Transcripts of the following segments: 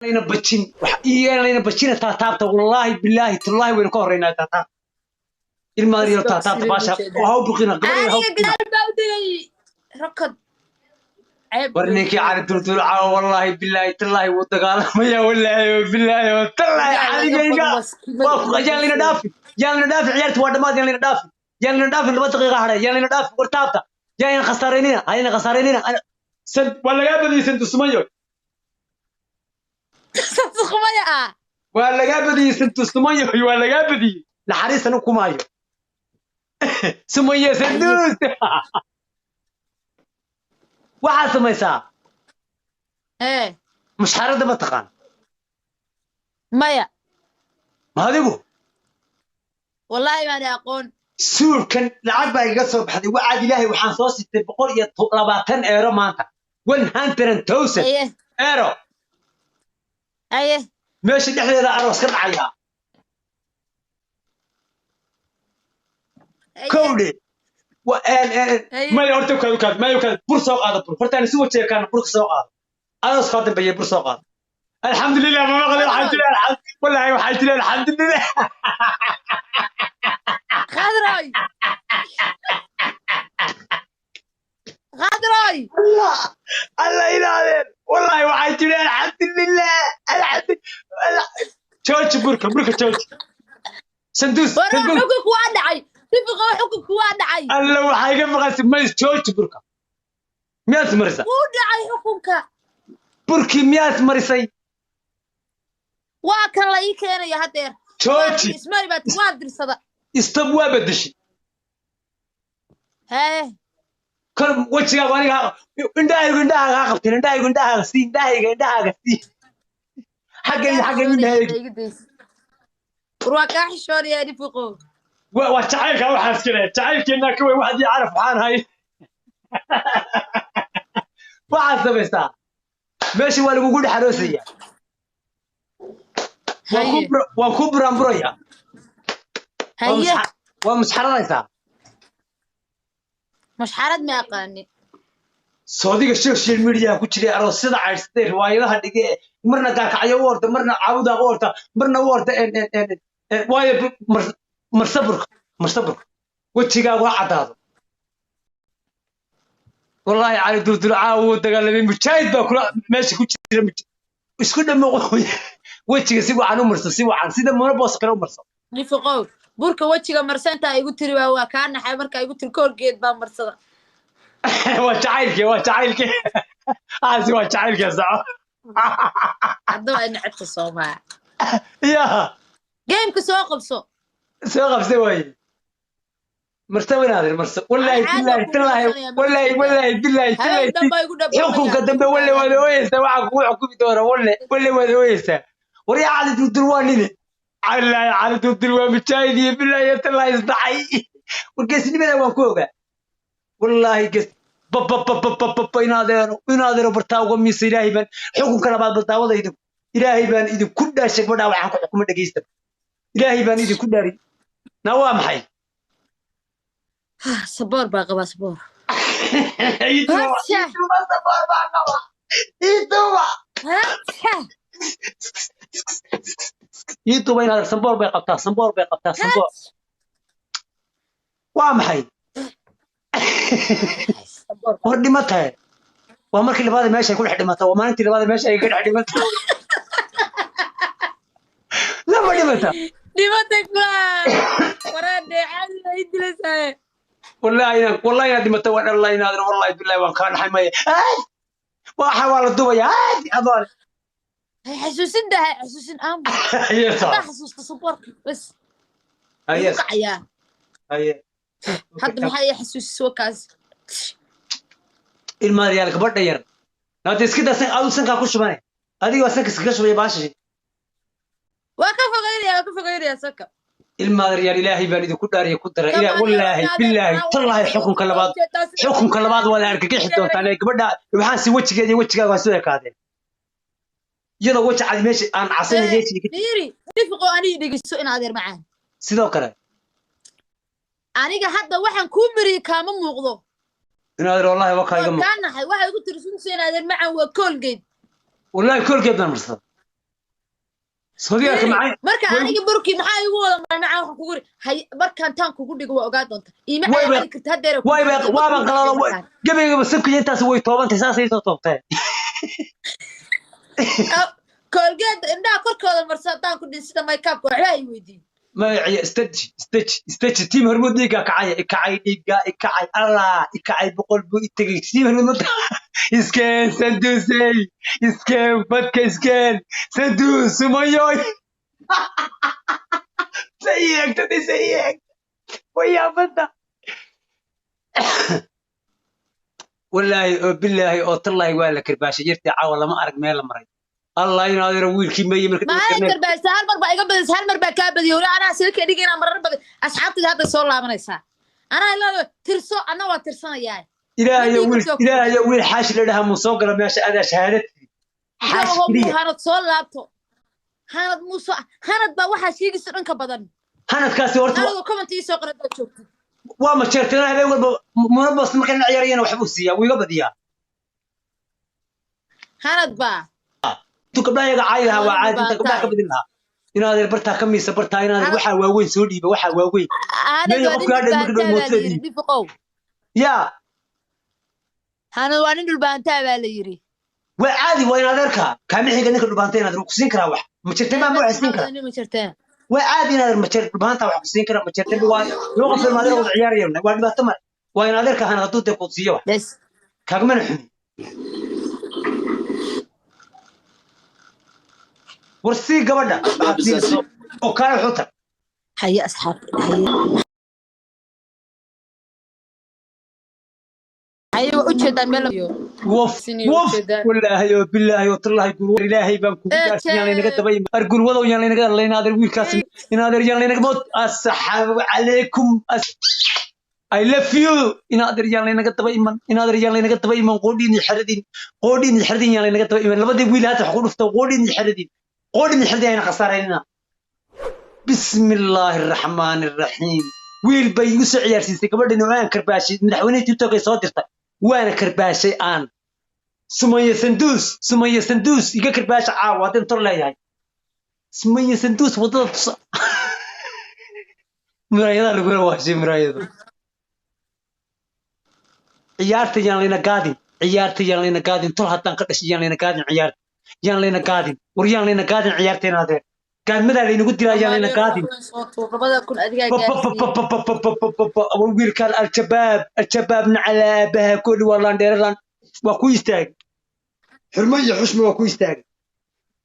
Layna bajin wax iyana bajina taataabta, wallaahi bilaahi tallaahi waynu ka horreynaa taataabta. Ilmaadriyo taataabta baasha oo ha u buqina gabadha ha u Aniga buqina. Gadaal baa u degay rakad ceeb. War ninkii Cali Durdur caawa, wallaahi bilaahi tallaahi wuu dagaalamaya, wallaahi bilaahi tallaahi. Caligayga waa ku yaan layna dhaafi, yaan layna dhaafi. Ciyaarta waa dhammaad, yaan layna dhaafi, yaan layna dhaafi. 2 daqiiqa hadhay, yaan layna dhaafi. War taabta, yaan khasaaraynina, hayna khasaaraynina. Waa lagaa badiyey santusumayo. Santuqmaya ah. Waa lagaa badiyey santusumayo, waa lagaa badiyey. Naxariistan u kumaayo sumaye sanduus. Waxaad samaysaa Ee. Mushxaradda ma taqaan? Maya. Ma adigu? Wallaahi baan aqoon. Suulkan lacag baa igaga soo baxday, wacad ilaahay. Waxaan soo sitay 120 euro maanta, 100,000 euro. Haye. Meesha dhexdeeda aroos ka dhacayaa. Haye. Kowdhe Haye. Maya, horta kaad kaad, maya kaad, bur soo qaado, bur horta aan isu wajiga kaana. Burka soo qaado, aroos kaa dambeeya, bur soo qaado. Alxamdulilah, ma maqli. Waxaa jira wallaahi, waxaa jira alxamdulilah. Khadroy, Khadroy. Allah Allah ilaadeen, wallaahi waxaa jira alxamdulilah, alxamdulilah. Jooji burka, burka jooji. Sanduus. War. Sanduus. Xukunku waa dhacay, rifiqo, xukunku waa dhacay. Alla, waxaa iga maqasay mays. Jooji burka, miyaad marisa? Wuu dhacay xukunka. Burkii miyaad marisay? Waa kan la ii keenayo haddeer. Jooji. Ismari baad waa dirsada. Istab, waa bedeshay. Hee. Kor wejigaagu aniga indhahaygu indhahaaga ha qabteen, indhahaygu indhahaaga sii, indhahayga indhahaaga sii, xagga iyo xagga indhahayga. War waa kaa xishoonaya, rifiqo. Waa jacaylka, waxaa iska leh jacaylkeennaa ka weyn. Waxdii caraf waxaan hay, waxaad samaysaa meesha waa lagugu dhex aroosaya. Waan ku Haye. Waan ku buraanburaya. Waa Haye. Waa musxaradaysaa. Mashxarad ma aqaani. Soodiga social media ku jiray, aroosyada caydhsaday, riwaayadaha dhige, marna gaakacyo u orda, marna caawudaaq u orda, marna u orda waayo marsaburka, marsaburka wejigaagu ha caddaado. Wallaahi Cali Duldul caawa wuu dagaalamay. Mujaahid baa kula meesha ku jira. Isku dhamo wejiga, si wacan u marso, si wacan, sida monobos kale u marso. Rifiqow, burka wejiga marsantaa igu tiri, waa kaa naxay markaa igu tiri koolgeed baa marsada. Waa jacaylkii, waa jacaylkii aasi, waa jacaylkii, soco. Haddaba ay nacabta soomaa. Ya. Gameka soo qabso. Soo qabsay waaye, marse wanaadir marse, wallaahi. Caadi bilaahi ku tallaahi. marsanaya, wallaahi wallaahi bilaahi habeen tallaahi. Dambe igu dhabbamaya. Xukunka dambe walle waad ooyeysaa, waxaa kugu xukumi doona walle walle waad ooyeysaa. Waryaa Cali Durdur waa nini, wallaahi Cali Durdur waa mujaahid iyo bilaahi tallaahi isdhacay. War geesnimada waan ku ogaa, wallaahi gees babababababa. Inaadeero, inaadeero, bartaa uga miisa. Ilaahay baan xukunka labaad bardaawada idinku, ilaahay baan idinku dhaashay. Gabadhaa waxaan ku xukuma dhegeysta, ilaahay baan idinku dhaari. Na waa maxay? Saboor baa qabaa, saboor. Ituba. Hacha. Ituba, saboor baa qaba ituba. Hacha. Ituba inaad samboor bay qabtaa, samboor bay qabtaa, samboor. Waa maxay? Saboor. War dhimatae, waa markii labaad meesha ay ku dhex dhimata, waa maalintii labaad meesha ay ka dhex dhimata, lama dhimata. Dhimatay kula waraadhe, caadi baa ii dilaysaa. Wallahi inaan, wallahi inaad dhimata waan dhalay inaad, wallahi billahi waan kaa dhaxay. Maya, ay waxa waa la dubaya, ay adoon. Hay xasuusin daa, hay xasuusin aamu. Haye. Haddaa xasuusta saboorka bas igu kacayaa. Haye. Hadda maxaa ii xasuusisay wakaas? Ilmaadayaal, gabadha yar naata iska daa, adu sankaa ku shubane, adiga waa sanka iskaga shubaya baashashi. Waa ka fogeynaya, waa ka fogeynaya sanka. Ilmaadayaal, ilaahay baan idinku dhaariya, ku dara ilaa wallaahi bilaahi tallaahi, xukunka labaad, xukunka labaad waa la argagixi doontaan. Ee gabadha waxaan si wejigeeda iyo wejigaaga waa soo ekaadeen, iyadoo weji cadi meesha aan casayn yeeshiga. Fiiri rifiqo, aniga dhegeyso in adeer macaan. Sidoo kale. Aniga hadda waxaan kuu mariyey kaama muuqdo. Inaadeer, wallahi waa kaa iga Waa muuqdo. Kaa naxay, waxay igu tiri sunsa in adeer macaan waa koolgeed. Wallahi koolgeed baan marsada. Sodiga macay. Marka aniga burkii maxaa igu wada maray macaan waxaan kugu iri hay markaan taan kugu dhigo waa ogaa doonta iima cali karta haddeer. Wayba waaban qalalo gabaygaba sabkiya intaas way toobantay saasay soo toobtay. Koolgeed indhaha korkooda marsa haddaan ku dhin sida maykaabka waxba ay weydiin. Magaciya istaji istaji istaji tiim Hormuud dhiigga kacay ikacay dhiigga ikacay Allah ikacay 100 buu itagay tiim Hormuud iskeen sanduusey iskeen badka iskeen sanduus sumayoy sayeegtade sayeeg wayaabada wallaahi oo bilaahi oo tallaahi waa la karbaashay yartii caawa lama arag meel la maray. Allah inaad yara wiilkii meeye marka maxay karbaashay hal mar baa iga badisay hal mar baa kaa badiyay wali anaa silka dhigayna marar badan asxaabtayda hadda soo laabanaysaa anaa ilaa tirso anna waa tirsanayaa. Ilaahayo wiil ilaahayo wiil xaashi la dhahaa muu soo gala meesha adaa shahaadad xaashi keliya hanad soo laabto hanad muusoo hanad baa waxaa sheegaysa dhanka badan hanadkaasi horta hanadoo comment ii soo qoray baa joogtay waa ma jeertana habeen walba munabos markaan la ciyaarayana waxbuu siiyaa wuu iga badiyaa hanad baa intuu gabdhaha iyaga caayi lahaa waa caadi inta gabdhaha ka badin lahaa inaad yar bartaa ka miisa bartaa inaad waxaa waaweyn soo dhiiba waxaa waaweyn hanad waa nin dhulbaantaa baa la yiri dhifiqow yaa hanad waa nin dhulbaantaa baa la yiri waa caadi waa inaad arkaa kaama xiga ninka dhulbaanta inaad ku siin karaa wax ma jirtay maa ma wax siin karaa waa caadi inaad ma jir dhulbaanta wax ku siin karaa ma jirtay waa loo qof ilmaadada wada ciyaarayna waa dhibaato male waa inaad arkaa hanad hadduu dee ku siiyo wax kaagamana xumi war sii gabadha waxaad siinayso oo kaale wuxuu tar haye asxaab haye haye waa ujeedaan meel wof wof wallaahi oo billaahi oo tallaahi gurwar ilaahay baan kugu gaarsiin yaan laynaga daba iman argurwadow yaan laynaga layna wiilkaas inaadeer yaan laynaga mood asxaabu calaykum I love you inaadeer yaan laynaga daba iman inaadeer yaan laynaga daba iman qoodhiin iyo xeradin qoodhiin iyo xeradin yaan laynaga daba iman labadii wiil hadda wax ku dhufta qoodhiin iyo xeradin qoodhiin iyo xeradin ayna khasaaraynina bismi illaahi araxmaani araxiim wiil bay igu soo ciyaarsiisay gabadhan oo aan karbaashay madaxweynihii TikTok ay soo dirtay waana karbaashay aan Sumaya Sanduus Sumaya Sanduus iga karbaasha caawa haddaan tor leeyahay Sumaya Sanduus waddada tusa muraayadaa lagula waashay muraayadu ciyaarta yaan layna gaadin ciyaarta yaan layna gaadin tol haddaan ka dhashay yaan layna gaadin ciyaarta yaan layna gaadin war yaan layna gaadin ciyaarteena adeer gaadmadaa laynagu dilaa yaan layna gaadin wiilkaan aljabaab aljabaabna calaa aabaha kooli waa laandheeralaan waa ku istaagay xurmo iyo xushmi waa ku istaagay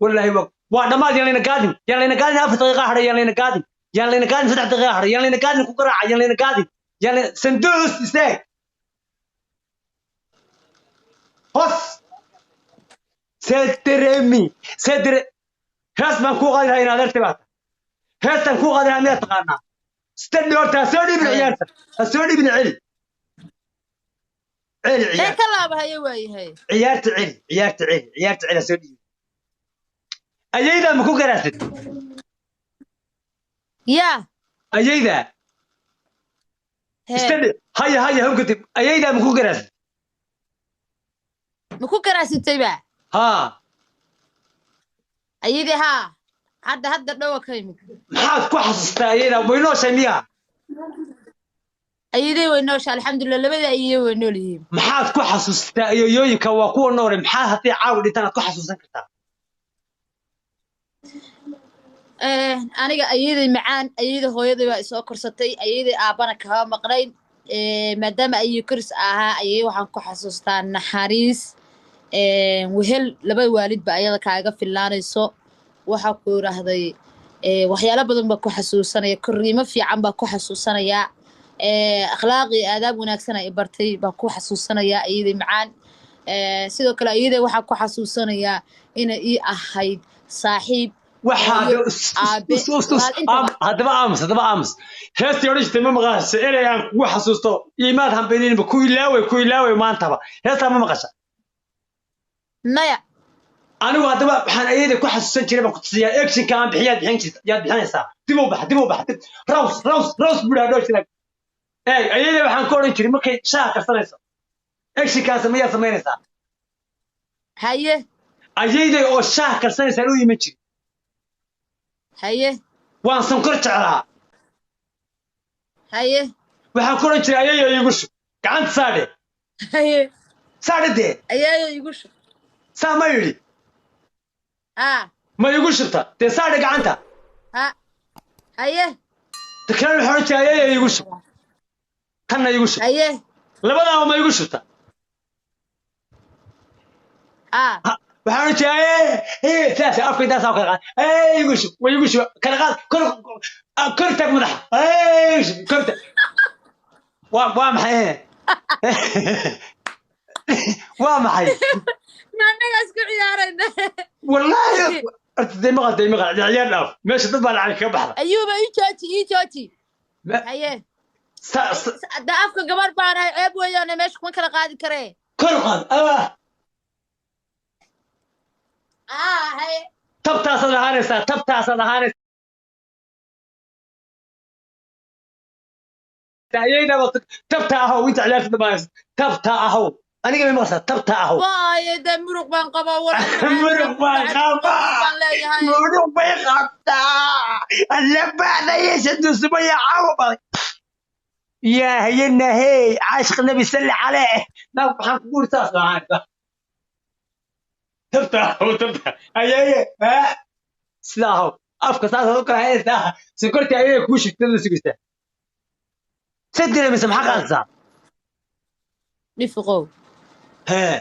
wallaahi waa dhammaad yaan layna gaadin yaan layna gaadin 4 daqiiqa hadhay yaan layna gaadin yaan layna gaadin 3 daqiiqa hadhay yaan layna gaadin ku garaaca yaan layna gaadin yaan sanduus istaag hos seteremi setere hees baan kuu qaadi lahaa inaad adeertay baata heestaan kuu qaadi lahaa miyaad taqaanaa stadi horta ha soo dhiibin ciyaarta ha soo dhiibin celi celi ciyaarta ka laaba haye waayahay ciyaarta celi ciyaarta celi ciyaarta celi ha soo dhiibin ayaydaa ma ku garaasad yaa ayaydaa stadi haya haya hum kadib ayaydaa ma ku garaasad ma ku garaasatay ba haa ayadii haa hadda hadda dhowa ka yimid maxaad ku xasuustaa ayadaa way nooshay miyaa ayadii way nooshay alxamdulilah labada ayay way nool yihiin maxaad ku xasuustaa ayoyooyinka waa kuwa noole maxaa haddii caawi dhintaan aad ku xasuusan kartaa aniga ayaday macaan ayada hooyaday baa isoo korsatay ayaday aabbana kama maqnayn maadaama ayay koris ahaa ayay waxaan ku xasuustaa naxariis wehel laba waalidba ayada kaaga fillaanayso waxaa ku yidhaahday waxyaalo badan baa ku xasuusanaya korriimo fiican baa ku xasuusanayaa akhlaaq iyo aadaab wanaagsan ay bartay baa ku xasuusanayaa ayaday macaan sidoo kale ayaday waxaa ku xasuusanayaa inay ii ahayd saaxiib haddaba aamus haddaba aamus heestii odhan jirtay ma maqasha erey aan kugu xasuusto iimaad hambayninba ku ilaawey ku ilaawey maantaba heestaa ma maqasha maya anigu haddaba waxaan ayada ku xasuusan jiray baan ku tusiyaa actionka aan bixiyaad bixin jirta yaad bixinaysaa dib u bax dib u bax dib raws raws raws buu dhaha dhowr jiray eeg ayada waxaan ku odhan jiray markay shaaha karsanayso actionkaas mayaad samaynaysaa haye ayayday oo shaah karsanaysaan u iman jiray Haye. Waan sonkor jeclaa. Haye. Waxaan ku oran jiray ayayo iigu shub gacanta saadhe. Haye. Saadhe dee. Ayayo igu shub. Saa ma yidhi? Haa. Ma iigu shubta dee, saadhe gacanta. Ha, haye. Ta kalena waxaan oran jiray ayayo iigu shub, tanna iigu shub. Haye. Labadaaba ma iigu shubta? Haa. Waxaan oran jiray ee saas afka intaasaa kala qaad, ee iigu shub, wa iigu shub, kala qaad, kor kor taag madaxa, ee iigu shub, kor taag. Waa maxay? Waa maxay? Ma annaga isku ciyaarayna? Wallaahi horta dee maqal, dee maqal, ciyaar dhaaf, meesha dad baa lacag kaga baxda. Ayuuba, ii jooji, ii jooji. Haye. Da afka gabar baan ahay, ceeb weeyaane, meesha kuma kala qaadi karee. Kor qaad, ah. Aa, haye. Tabtaasaad ahaanaysaa, tabtaasaad ahaanaysaa, ayaynaba tabta ahow inta ciyaarta dhamaanaysa, tabta ahow. Aniga may maqlaysaa? Tabta ahow. Waaye dee muruq baan qabaa, war. Muruq baan qabaa. Baan leeyahay. Muruq bay qabtaa, alla bacdayasha dusmaya caawa baday yaa hayana hey caashiq nabi salli caleyh naag. Waxaan kugu uri saas ahaanaysaa, tabta ahow, tabta ayaye sida ahow, afka saasaad u kala hayaysaa, sokortii ayaya kuu shigtay la sugaysaa, sa dareemaysa, maxaa qaadaysaa? Dhifiqow. Hee.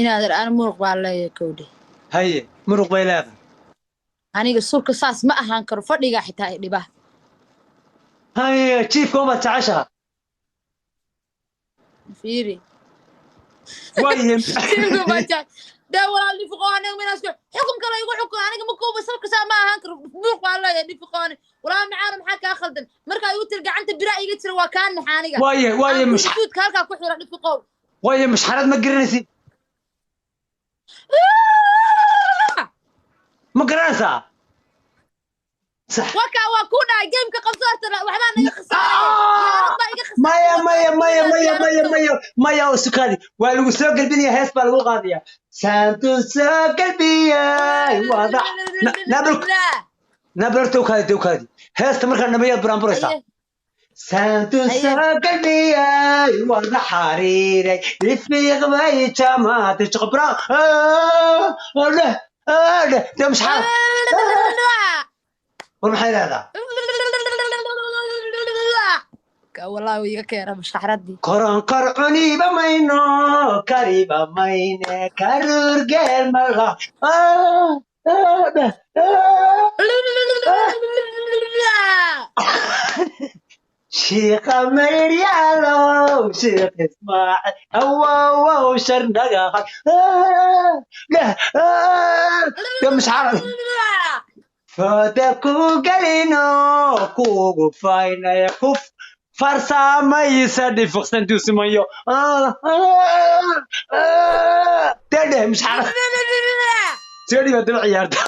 Inaadan aan muruq baan leeyahay, kowdhe. Haye, muruq bay leedahay. Aniga surka saas ma ahaan karo, fadhigaa xitaa i dhiba. Haye, jiifka umaad jeceshaha? Fiiri. Waayahay. Jiifka baa jecel dee walaal. Dhifiqo, aniga minaas xukun kale igu xukun, aniga ma kuuba salka saa ma ahaan karo, muruq baan leeyahay. Dhifiqo, ani walaal macaana, maxaa kaa khaldan markaa igu tiri gacanta bira iga jira? Waa kaa naxa aniga. Waayahay, waayahay, mush Suudka halkaa ku xira, dhifiqow. Waayahay, mushxarad ma garanaysid? Ma garanaysaa? Sax. Wakaa waa kuu dhahay, gameka qabso horta, waxbaa naga khasaaraya, diyaarad baa iga khasaaraya. Maya, maya, maya, maya, maya, maya, maya, oo sukaadi waa lagu soo gelbinaya, hees baa lagu qaadaya, saantu soo gelbiyay wadax nabl nabl. Horta ukaadi de, ukaadi, heesta markaa namayaad buraanburaysaa. Saantu soo gelbiyay wada xariiray rifiiq bay jamaatay shaqbra dheh dheh dee mushxarad. War maxay leedahay? Wallahi way iga keena mushxaradii. Koronkor cuniba mayno, kariba mayne, karuur geel mala. Shiiqa mayryaalow, shiiq Ismaacil, awowow sharnaga dheh dee mushxarad fooda ku gelino kugu faynaya ku farsamaysa dhifiqsan dusumayo dee dheh mushxarad soo dhiba daba ciyaarta.